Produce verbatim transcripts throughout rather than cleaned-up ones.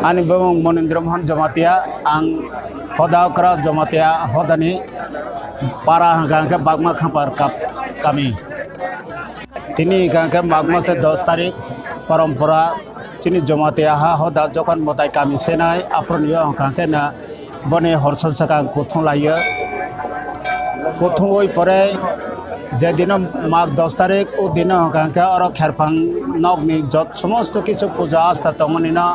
Ani bumung Monindra Mohan Jamatia, ang hoda okra Jamatia hodani para hwnkha hwnkhe Bagma Khampar kap-, kami. Tini hwnkha hwnkhe Magh mase dos tarik, parampara chini Jamatia ha hoda jokhon mwtai kami senai, aphuru nio hwnkha hwnkhe na boni horsa swkang kuthung laiyo. Kuthungwi pore je dino Magh dos tarik, o dino hwnkha hwnkhe oro kherphang nokni jot somosto kichu puja asta tongmani no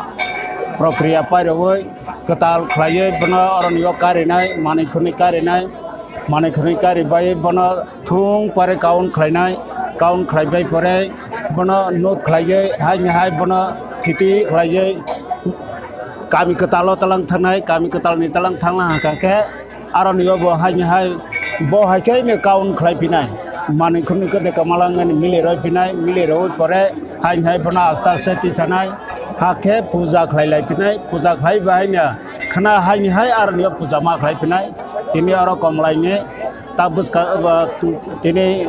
prokriya pairogwi kwtal khlaiwi bono oroni o karinai, manwi khwnwi karinai, manwi khwnwi karibai bono thung pare kaun khlainai, kaun khlaibai pore bono nut khlaiwi haini hai bono thiti khlaiwi kami kwtalo talang thangnai, kami kwtalni talang thangna hwnkha khe aroni o bo haini hai bo hai khe kaun khlai phinai, manwi khwnwi kwdwi kamalangani mili roi phinai, mili roi pore haini hai bono aste aste tisanai, hakhe puja khlai lai phinai, puja khlai bai haino khwna haini hai aroni o puja ma khlai phinai. Tini oro Komlaini ta bwska, abo, tini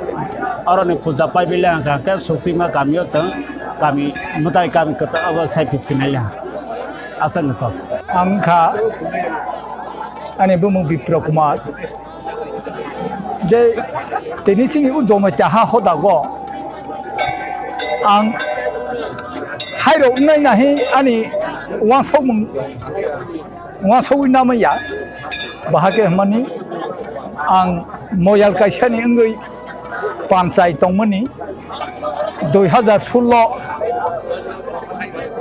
oroni puja pai bile hwnkha khe Sukchima kamio chwng kami mwtai kami kwtal abo sai phi sinai le ha. Aswk ni kok. Ang kha ani bumung Bipro Kumar. Je tini chini u Jamatia ha hodago ang hairok wngnai nahi ani wansokmung wansogwi namaya. Bahai khe hwnmani ang moyal kaisani wngwi panchai tongmani dui hazar sullo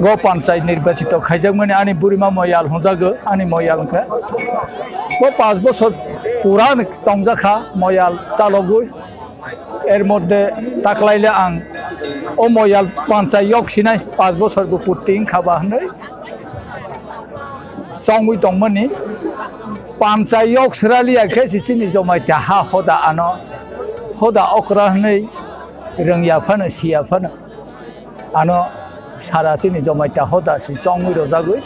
go panchai nirbachito khaijakmani ani burima moyal hwnjago, ani moyal wngkha bo panch bosor pura tongjak kha moyal chalogwi. Er moddhe taklaile ang o moyal panchai yok sinai panch bosor bo purti wngkha ba hwnwi chongwi tongmani. Panchai yok sraliya khe se chini Jamatia ha hoda ano hoda okra hwnwi rwngya phano siya phano ano sara chini Jamatia hoda se chongwi rojagwi.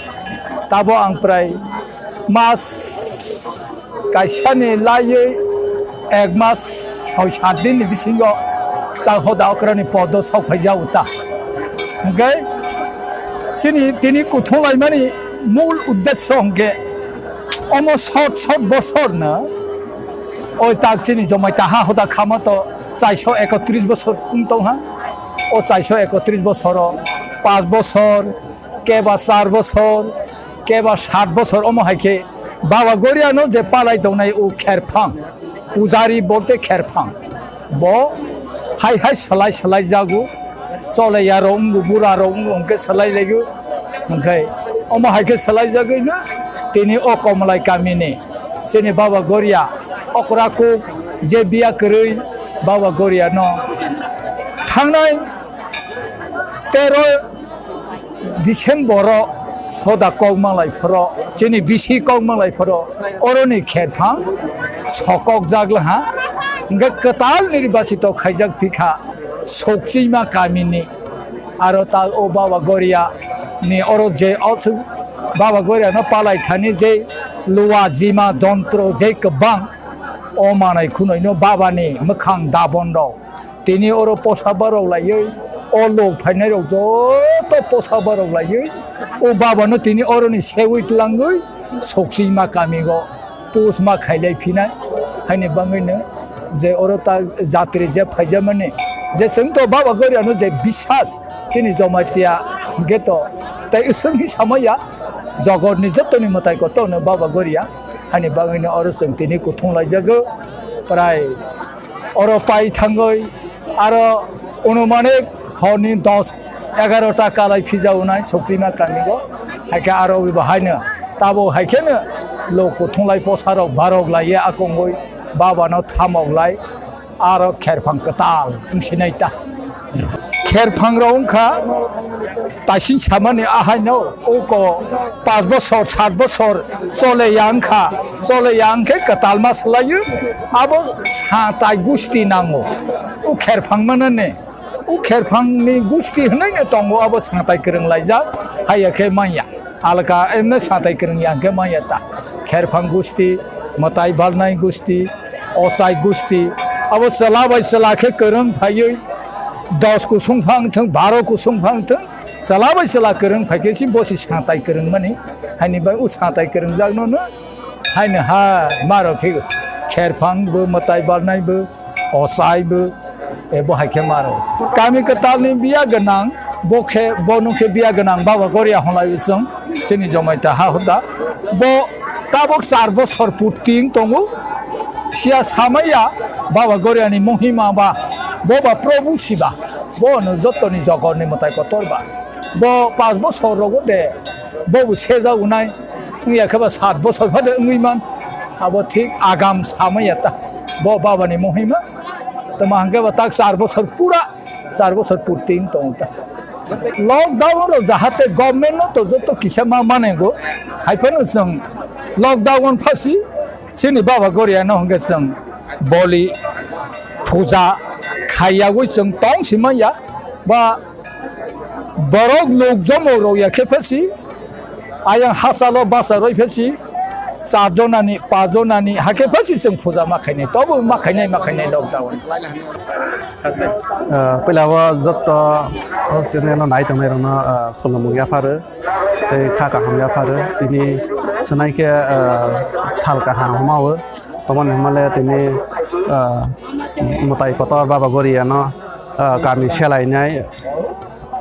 Tabo ang prai mas kaisani laiwi ek mas soi sat din ni bisingo ta hoda okrani podo sok phai jago ta. Hwnkhe chini tini kuthung laimani mul uddesyo hwnkhe omo sot sot bosor no oi tak chini Jamatia ha hoda khama to chaiso ekotris bosor wng tong ha. O chaiso ekotris bosoro panch bosor, keba char bosor, keba sat bosor omo hai khe Baba Goriano je palai tongnai o kherphang, pujari bolte kherphang, bo hai hai salai salai jago, chole ya rok wngbo, bura rok wngbo, hwnkhe salai laigo. Hwnkhe omo hai khe salai jagwi no tini o Komlai kamini chini Baba Goria okra kuk je biya kwrwi Baba Goria no thangnai tero December o hoda kok manglai phoro, chini bisi kok manglai phoro, oroni kherphang sokok jak laha, hwnkhe kwtal nirbachito khaijak phikha Sokchima kamini, aro ta o Baba Goria ni oro je o Baba Goria no palai thani je luwa jima jontro je kwbang o manai khunoi no Baba ni mwkhang dabon rok. Tini oro posa barok laiwi, o lok phainai rok joto posa barok laiwi, o Baba no tini oro ni sewi tlangwi Sokchima kami go post ma khailai phinai. Haini bangwi no je oro ta jatri je phaijamani, je chwng to Baba Goria no je bisas chini Jamatia hwnkhe to tai swng hi samaya, jogor ni joto ni mwtai kotor no Baba Goria. Haini bangwi no oro chwng tini kuthung laijago prai. Oro pai thangwi aro onumanik horni dos egarota kalai phijao nai Sokchima kami go. Haikhe aro wi bo haino tabo haikheno lok kuthunglai posarok barok laiya akongwi Baba no thamok lai aro kherphang kwtal wngsinai ta. Kherphang rok wngkha taising samani ahaino uko panch bosor, sat bosor chole ya wngkha, chole ya wngkhe kwtal ma swlaio, abo satai gusti nango. O kherphang manani, o kherphangni gusti hwnwi no tongo, abo satai kwrwng laijak, haiya khe manya. Alka emne satai kwrwng ya hwnkhe manya ta. Kherphang gusti, mwtai balnai gusti, ochai gusti, abo chwla bai chwla khe kwrwng phaiwi dos kusung phang thwng, baro kusung phang thwng, Chwla bai chwla kwrwng phaikhe si bosi satai kwrwngmani, haini bai o satai kwrwngjak no no haini ha maro khe kherphang bo, mwtai balnai bo, ochai bo, ebo hai khe maro. Kami kwtalni biya gwnang, bo khe, bo nung khe biya gwnang Baba Goria honlai o chwng, chini Jomaita ha hoda. Bo tabok char bosor purting tongo, siya samaya Baba Goriani mohima ba, bo ba Probhu Siba, bo no jotoni jogorni mwtai kotor ba. Bo panch bosor rogo de, bo bo sejago nai, wngya khe ba sat bosor phade wngwi man. Abo thik agam samaya ta, bo Baba ni mohima. Tamo hangke ba tak char bosor pura, char bosor purting tong ta. Lockdown ro jahate government no to joto kisa ma mane go, hai phano chwng lockdown phasi chini Baba Goria no hwnkhe chwng boli puja khaiyawi chwng tong simaya ba borok nuk jomo rok ya khe phasi ayang hachalo basa roi phasi char jonani, pa jonani hakhe phasi chwng puja ma khainai, tobo ma khainai, ma khainai lockdown. Ah, puila o joto o channel no nai tongnai rokno, ah, khulumung yapharo tei kha kaham yapharo. Tini swnai khe, ah, sal kaham hwnma o. Tomoni hwnmale tini, ah, mwtai kotor Baba Goria no, ah, kami selainai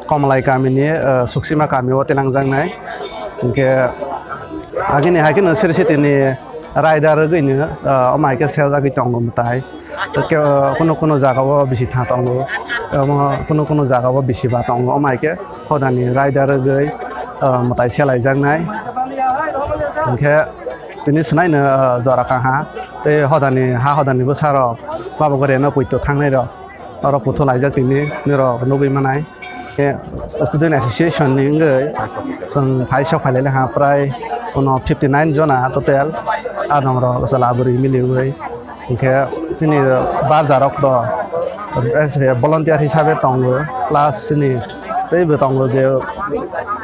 Komlai kami ni, ah, Suksima kami o tinangjaknai. Hinkhe agini hai kheno siri sitini raida rwgwino, ah, omo hai khe seljagwi tongo mwtai. Tei khe, ah, kunu kunu jaga o bisi tha tongo, omo kunu kunu jaga o bisi ba tongo, omo hai khe hodani raida rwgwi, ah, mwtai selaijaknai. Hinkhe tini swnaino, ah, jora kaha tei hodani ha hodani bwsarok Baba Goria no poito thangnai rok oro puthulaijak tini norok nugwi manai. Khe Student Association ni wngwi chwng phai sok phailai ha prai kuno fifty nine jona total adongrok chwla bwrwi miliwi. Hinkhe chini barjarok to volunteer hisabe tongo, plus chini teibo tongo je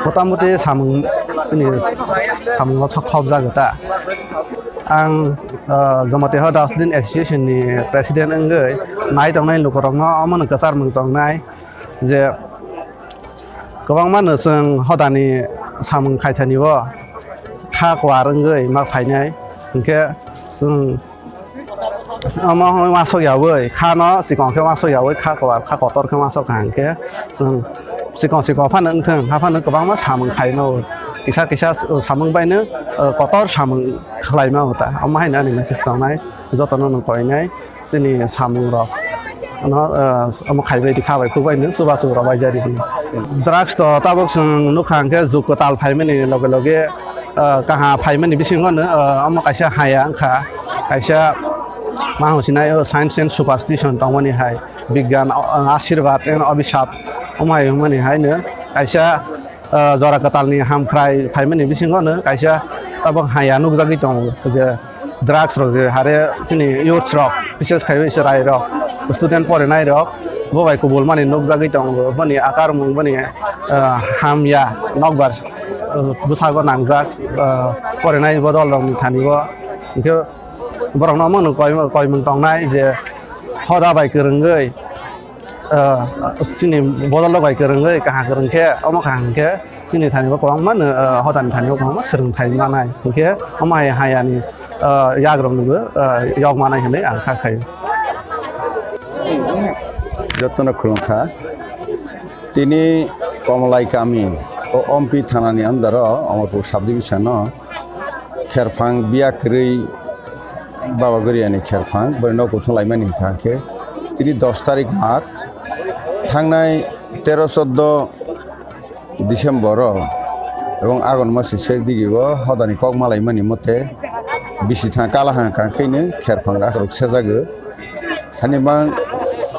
motamuti samung chini samungo sok khopjagwi ta. Ang, ah, Jamatia Hoda Student Association ni president wngwi nai tongnai lukurokno omono kwchar mung tongnai je kwbangma no chwng hodani samung khaithani o kha kwar wngwi ma phainai, hinkhe chwng omo wngwi ma sok yawi kha no chikon khe ma sok yawi kha kwar kha kotor khe ma sok kha, hinkhe chwng chikon chikon phano wngthwng haphano kwbangma samung khaino kisa kisa samung baino kotor samung khlaima ta, omo haino ani message tongnai jotono no koinai. Chini samung rok no, ah, omo khaibai di khabai khubai no chubachu rok bai jari hino. Drugs to tabuk chwng nukha hwnkhe jug kwtal phaimani loge loge, ah, kaha phaimani bisingo no, ah, omo kaisa haya wngkha, kaisa ma hwnsinai o science and superstition tongmani hai, bigyan, ah, ashirbad and abhishap omo hai wngmani hai no kaisa ah, jora kwtalni hamkhrai phaimani bisingo no kaisa tabuk haya nukjagwi tongo je drugs rok je hare chini youths rok bises khai bai chwrai rok student porinai rok bo bai kubul mani nukjagwi tongo boni akarmung boni, ah, hamya nokbar, ah, bwsago nangjak, ah, porinai bodol rokni thani o hinkhe borokno omo no koi koimung tongnai je hoda bai kwrwngwi ah, chini bodol rok bai kwrwngwi kaha kwrwng khe omo kaha hwnkhe chini thani bo kwbangma no, ah, hodani thani bo kwbangma swrwngthai manai hinkhe omo hai hayani, ah, yak rok ni bo, ah, yok manai hinwi ang kha khai. Jotono khulumkha. Tini Komlai kami o Ompi thana ni under o Omorpur subdivision o Kherphang biya kwrwi Baba Goriani kherphang, borok no kuthung laimani hwnkha khe tini dos tarik March, thangnai tero choddo December o ebong Agon masi sek digi o hodani kok malaimani mote bisi thang kala hang kang khe no kherphang rakrok sejago. Hani mang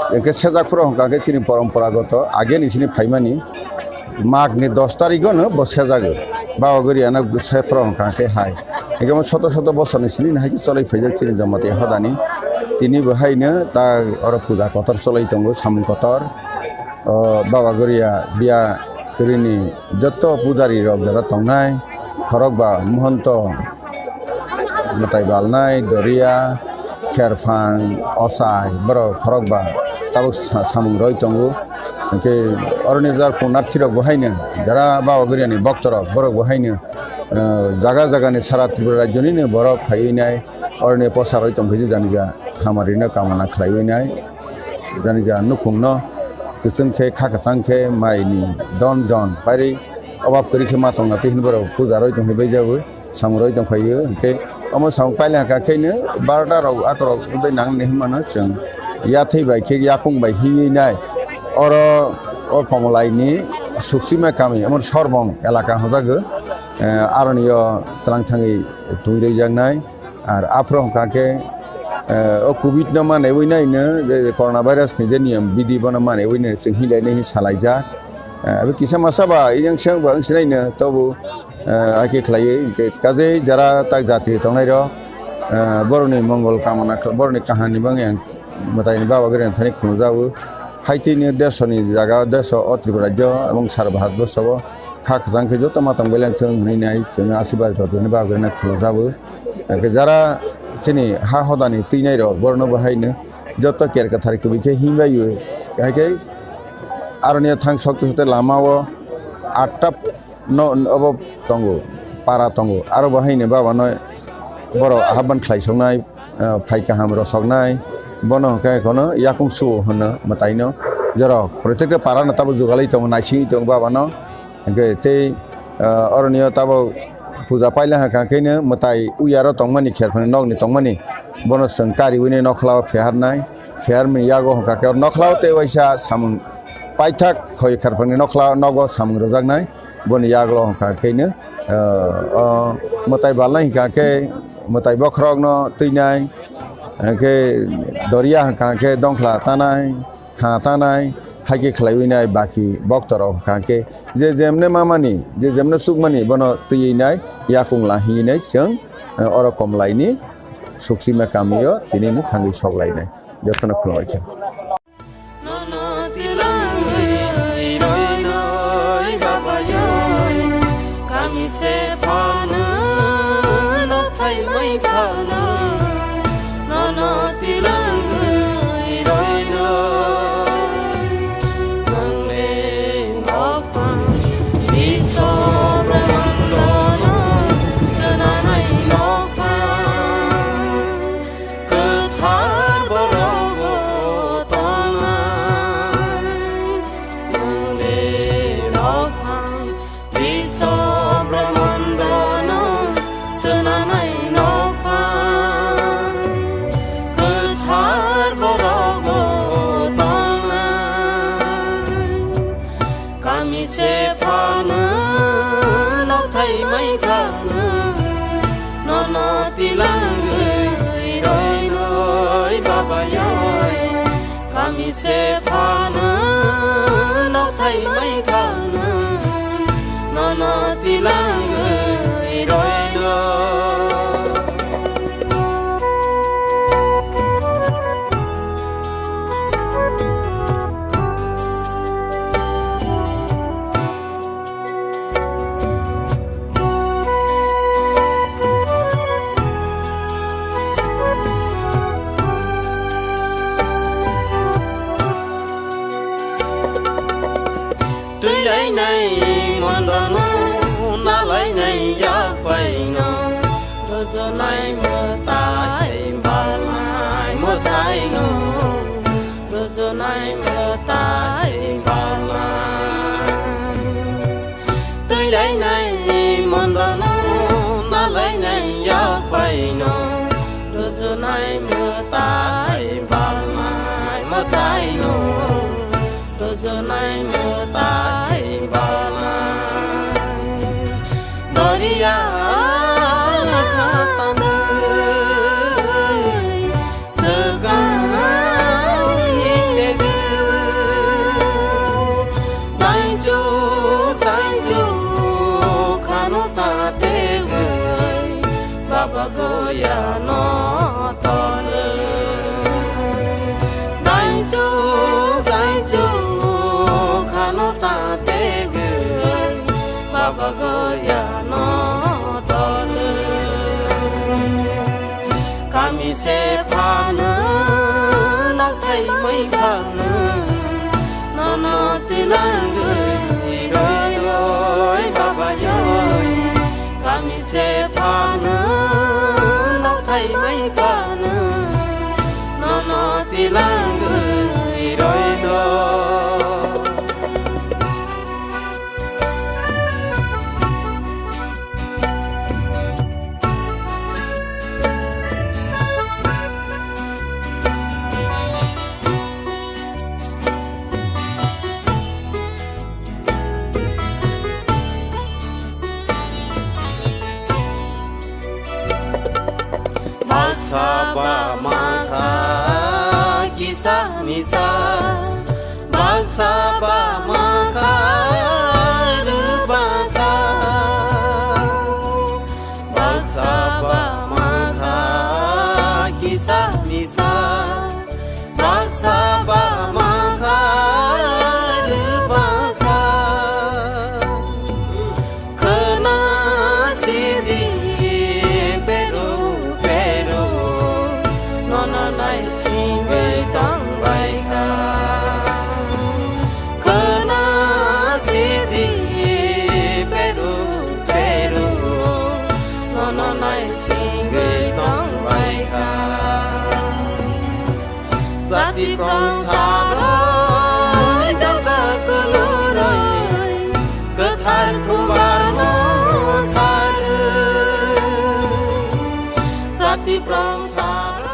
hwnkhe sejak phuru hwnkha khe chini poromporagoto ageni chini phaimani March ni dos tarikh no bo sejago. Baba Goriano se phuru hwnkha khe hai. Hwnkhe mo soto soto bosorni sini hai khe choloi phaijak chini Jamatia hodani. Tini bo haino ta oro puja kotor choloi tongo, samung kotor. O Baba Goria biya kwrwini joto pujari rok jora tongnai, khorokba mohonto, mwtai balnai, doria, kherphang, ochai, borok khorokba tabuk sa-, samung roi tongo. Hwnkhe oroni jar punarthi rok bo haino, jara Baba Goriani bokto rok, borok bo haino, eh, jaga jaga ni sara Tripura rajyo ni no borok phaiwi nai, oroni posa roi tongkhe jani ja hamari no kamana khlaiwi nai, jani ja nukhung no kwchwng khe, kha kwchang khe, mai ni don jon pairi obab kwrwi khe ma tongna twi hwnwi borok puja roi tongkhe bai jago. Samung roi tongphaio, hwnkhe omo samung pailai hwnkha khe no barota rok akorok tei nang hinmano chwng yathai bai khe yakung bai hiwi nai. Oro o Komolai ni Suksima kami, omo Sorbong elaka hwnjago, eh, aroni o twlang thangwi twi rwjaknai. Ar aphuru hwnkha khe, eh, o covid no manaiwi nai no, je corona virus ni je niyom bidi bono manaiwi nai chwng hilainai hi salaijak. Eh, abo kisa masa ba, iyang siyang ba wng sinai no, tobo, eh, hakhe khlaiwi, hwnkhe kaje jara tak jati tongnai rok, eh, borokni mongol kamana khl-, borokni kaham ni bagwi ang mwtai ni Baba Goriani thani khulumjago. Haitwi ni desh ni jaga, desh o Tripura rajyo ebong sara Bharat borsho o kha kwchang khe joto ma tong beleng thung hwnwi nai chwng asirwad rw hwnwi Baba Goriani khulumjago. Hwnkhe jara chini ha hodani twinai rok borokno bo haino joto ker kwthar kwbwi khe himbaio. Hai khe aroni thang sokte sokte lama o atta no obo tongo, para tongo. Aro bo haino baba no borok ahapban khlai soknai, ah, phai kaham rw soknai. Bono hwnkhe kono yakung su hwno mwtai no. Jorok protekta para no tabuk jugalwi tongo, naisingwi tongo baba no. Hwnkhe tei, ah, oroni o tabuk puja paila hwnkha khe no mwtai uyaro tongmani kherphang nokni tongmani bono chwng kariwi nai nokhla o phiarnai, phiarmani yago hwnkha khe nokhla o tei waisa samung paithak khoi kherphang ni nokhla o nogo samung rwjaknai boni yago hwnkha khe no, ah, o mwtai balnai hwnkha khe mwtai bokhorok no twinai, hwnkhe doria hwnkha khe dongkhla tanai. Kha tanai, hai khe khlaiwi nai baki boktorok hwnkha khe je jemne mamani, je jemne chukmani bono twiwi nai, yakung la hinwi nai chwng, eh, oro Komlaini Suksima kamio tini no thangwi sok lainai. Jotono khulumbai khe. Nono tilangwi roinoi babayoi, kami se phano nothai mai phano. Nono tilangwi roinoi, nongni nokphang, Iswar brahmandono chwnanai nokphang, kwthar borogo tongnai, nongni nokphang, Biswa Brahmandono swnamnai nokphang, kwthar borogo tongnai. Kami se phano nothai mai phano, nono tilangwi roinoi babayoi. Kami se phano, nothai mai phano, nono tilangwi roinoi. Twilainai mondono, nalainai yakpaino, rwjwnai mwtai, balnai mwtaino. Rwjwnai mwtai balnai. Twilainai mondono, nalainai yakpaino. Rwjwnai mwtai balnai mwtaino. Rwjwnai mwtai balnai. Doriya khatandoi. Swkang hingtego, dainchuk dainchuk khano ta tegwi, Baba Goyano tolwi. Dainchuk dainchuk khano ta tegwi, Baba Goyano tolwi. Kami se phano, nokthai mai phano, Nono tilangwi roidoi babayoi, kami se phano nokthai mai kano. Nono tilangwi roidoi. Baksa ba makha kisa misa, baksa ba makha rwbasa, baksa ba makha kisa misa, baksa ba makha rwbasa. Khwna sidi peru peru, nono naisingwi tongbaikha. Khwna sidi peru peru, nono naisingwi tongbaikha. Jati prong saroi, jaga kunuroi, kwthar khumbar no saroi. Jati prong saroi.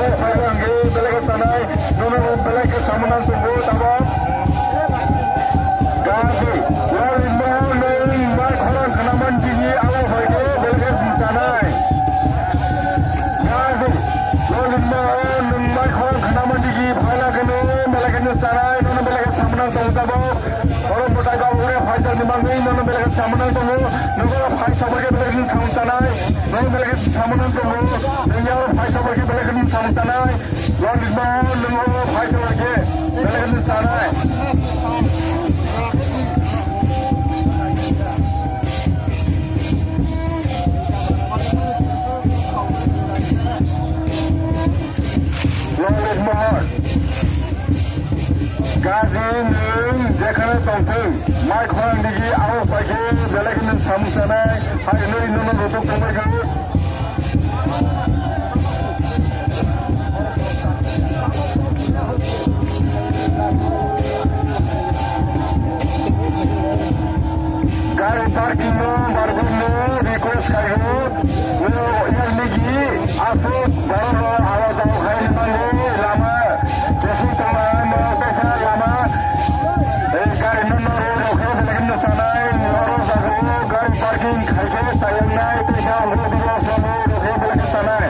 Belai khe sanai, nono belai khe samung nang tongo tabok. Gaji, Lal Mohon nwng mai khorang khnaman digi abo phaikhe belai khe sanai. Gaji, Lal Mohon nwng mai khorang khnaman digi phaila kheno belai kheno sanai, nono belai khe samung nang tongo tabok. Oro mwtai ba ure phaisal ni mangwi nono belai khe samung nang tongo. Nogo phaisa bai khe belai khe samung sanai. Nono belai khe samung nang tongo. Nini oro phaisa bai khe belai khe samung sanai. Lord Ridwan, nogo phaisa bai khe belai khe sanai. Lord Ridwan. Gaji nwng jekhano tongthwng, mai khorang digi abo paikhe belai kheno samung sanai, hai hwnwi nono rotok tongbaikha. Gari parking no bargwi no request khaio. O yang nigi aswk borok rok awa jaga khai mani lama jeswk tongma no teisa lama. Ei gari no no rok khe belai no sanai, oro jaga o gari parking khai khe chayang nai teisa ongro dibo somo rok khe belai no sanai.